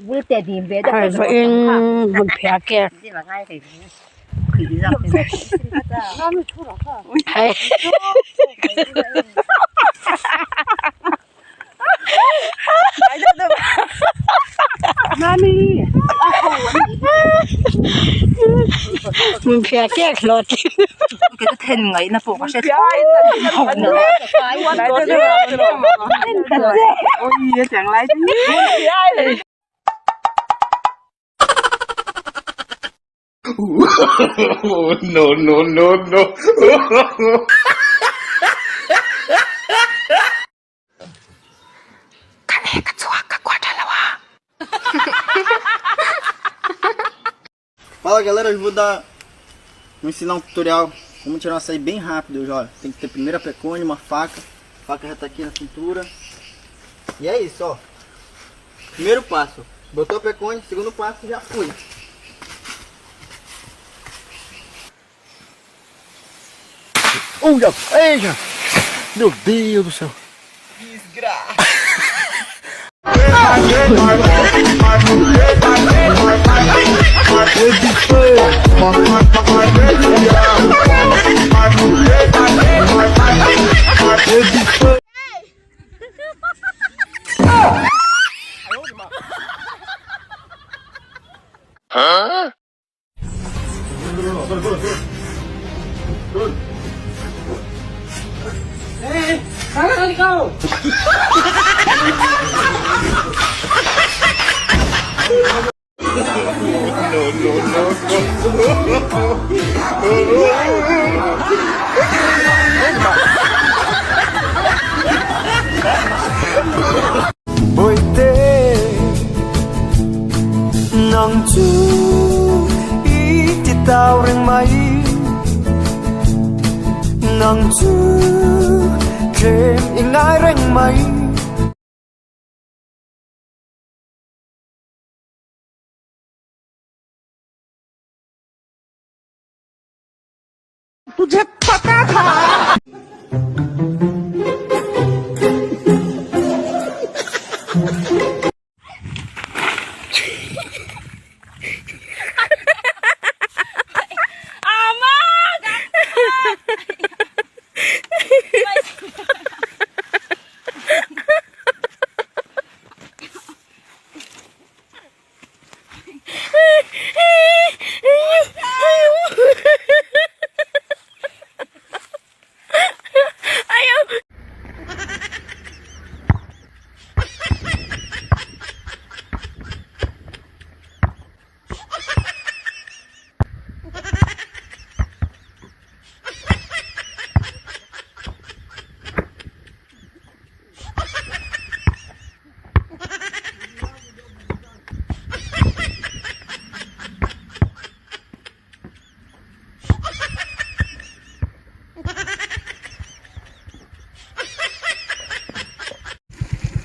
Vawiin hmun phiah kek Hmun phiah kek hlawh No, no, no, no. Ka e ka chhuak ka kuah tha lo a. Fala galera, hoje vou dar vou ensinar um tutorial como tirar um açaí bem rápido hoje, olha. Tem que ter primeiro a pecônia, uma faca. A faca já tá aqui na cintura. E é isso, ó. Primeiro passo, botou a pecônia, segundo passo, já fui. Olha, eita! Meu Deus do céu! Desgraça! No, no, no, no. Bawihte nang chu i ti tau reng mai nang chu tlem i ngai reng mai. Tujhe pata tha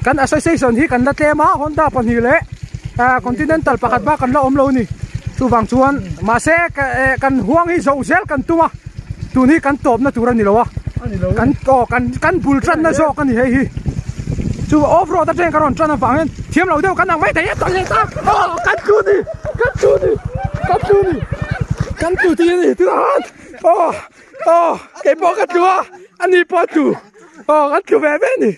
Kan association hi kan la tlem a Honda pahnih leh ah Continental pakhat bak kan la awm lo a ni chuvang chuan mahse kan huang hi zo zel kan tum a tun hi kan tawpna tur a ni lo a kan aw kan kan bul tanna zawk a ni hei hi chu off road atangin ka rawn tan avang hian thiam lo deuh kan ang mai thei e tawlh leh ta aw kan tlu ni kan tlu ni kan tlu ni kan tlu tih a ni tunah aw aw keipawh ka tlu a ani pawh a tlu aw kan tlu ve ve a ni.